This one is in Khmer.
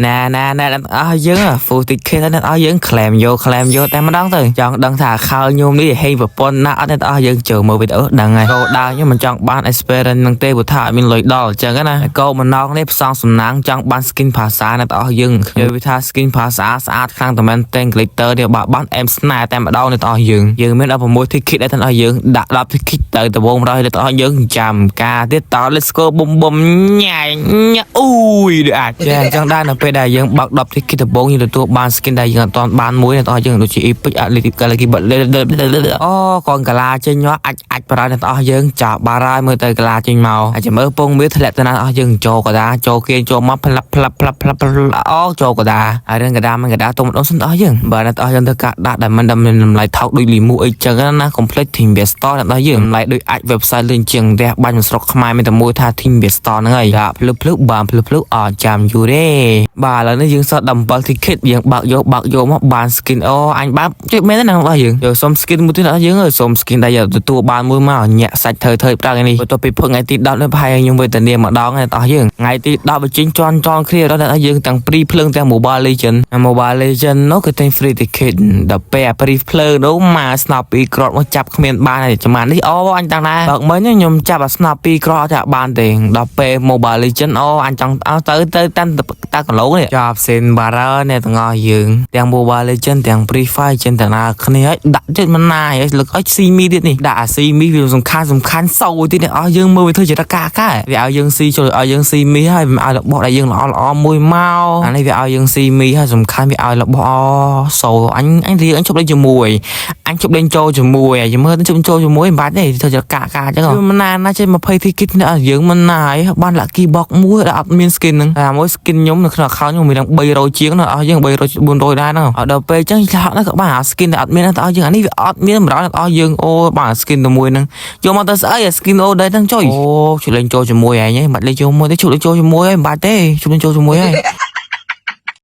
ណែណែណែអ្នកទាំងអស់យើង full ticket ហើយអ្នកទាំងអស់យើង claim យក claim យកតែម្ដងទៅចង់ដឹងថាខោខ្ញុំនេះហេងប្រពន្ធណាអត់អ្នកទាំងអស់យើងចូលមើលវីដេអូដឹងហើយកោដៅខ្ញុំមិនចង់បាន experience នឹងទេព្រោះថាអត់មានលុយដល់អញ្ចឹងណាកោម្ដងនេះផ្សងសំណាងចង់បាន skin ភាសាអ្នកទាំងអស់យើងនិយាយថា skin ភាសាស្អាតខ្លាំងតែមែនតែ glitter នេះបើបានអែមស្នេហ៍តែម្ដងអ្នកទាំងអស់យើងយើងមាន16 ticket ដែរទាំងអស់យើងដាក់10 ticket ទៅដំបូងម្ដងអ្នកទាំងអស់យើងចាំការទៀតត let's go បុំបុំញ៉ែញ៉ាអូយដូចអាចចេះអញ្ចឹងដែរនៅពេលដែលយើងបើក10 ticket ដំបូងយើងទទួលបាន skin ដែលយើងអត់ទាន់បានមួយអ្នកទាំងអស់យើងដូចជា Epic Athletics Galaxy អូកងកាឡាចេញមកអាចអាចបារអ្នកទាំងអស់យើងចាប់បារហើយមើលទៅកាឡាចេញមកអាចមើលពងវាធ្លាក់ទៅណាអស់យើងចូលកដាចូលគៀនចូលមកផ្លាប់ផ្លាប់ផ្លាប់ផ្លាប់អូចូលកដាហើយរឿងកដាមិនកដាទុំម្ដងសិនអស់យើងបើអ្នកទាំងអស់យើងធ្វើការដាក់ដែលមិនដែលមានតម្លៃថោកដូចលីមូអីចឹងណា complete Team Store អ្នកទាំងអស់យើងតម្លៃដូចអាច website លឿនជាងផ្ទះបាញ់ស្រុកខ្មែរមានតែមួយថា Team Store ហ្នឹងហើយដាក់ភ្លឹបភ្លឹបបានភ្លឹបភ្លឹបអត់ចាំយូរទេបាទឥឡូវនេះយើងសត17 ticket យើងបើកយកបើកយកមកបាន skin អូអញបានជួយមែនទេណារបស់យើងយកសុំ skin មួយទៀតដល់យើងអើយសុំ skin ដែលយើងទទួលបានមួយមកញាក់សាច់ធ្វើធ្វើប្រាក់នេះបន្ទាប់ពីផឹកថ្ងៃទី10នេះប្រហែលខ្ញុំវេទនាម្ដងហើយដល់យើងថ្ងៃទី10បញ្ចេញជន់ជន់គ្នាដល់ដល់យើងទាំង free ភ្លើងទាំង Mobile Legend Mobile Legend នោះគឺទិញ free ticket ដល់ពេលអា free ភ្លើងនោះមកស្នប់ពីក្រតមកចាប់គ្មានបានហើយចំនេះអូអញតាំងដែរបើកមិញខ្ញុំចាប់អាស្នប់ពីក្រតចាប់បានទេដល់ពេល Mobile Legend អូអញចង់ទៅទៅតាមតាគីឡូនេះចាប់សេនបារ៉ាអ្នកទាំងអស់យើងទាំង Mobile Legend ទាំង Free Fire ចិនទាំងណាគ្នាឲ្យដាក់ចិត្តមិនណាយលើកឲ្យស៊ីមីទៀតនេះដាក់អាស៊ីមីវាសំខាន់សំខាន់សូវទៀតអ្នកអស់យើងមើលវាធ្វើជាតកាកែវាឲ្យយើងស៊ីចូលឲ្យយើងស៊ីមីហើយវាឲ្យរបស់ដែលយើងល្អល្អមួយមកអានេះវាឲ្យយើងស៊ីមីហើយសំខាន់វាឲ្យរបស់អូសូវអញអញរៀងអញជប់លេងជាមួយអញជប់លេងចូលជាមួយហើយមើលជប់ចូលជាមួយមិនបាច់ទេធ្វើជាកាកាអញ្ចឹងមិនណាណាចេះ20 ticket នេះយើងមិនណាយបាន lucky box មួយដែលអត់មាន skin ហ្នឹងតែមួយ skin ខ្ញុំនៅក្នុង account ខ្ញុំមានដល់300ជាងណាអស់យើង300 400ដែរហ្នឹងដល់ពេលអញ្ចឹងឆ្លោតហ្នឹងក៏បានអា skin ដែលអត់មានហ្នឹងទៅអស់យើងអានេះវាអត់មានម្ដងអស់យើងអូបាន skin ទៅមួយហ្នឹងយកមកទៅស្អីអា skin អូដែរហ្នឹងចុយអូជួយលេងចូលជាមួយឯងមិនបាច់លេងចូលមួយទេជួយលេងចូលជាមួយឯងមិនបាច់ទេជួយលេងចូលជាមួយឯង។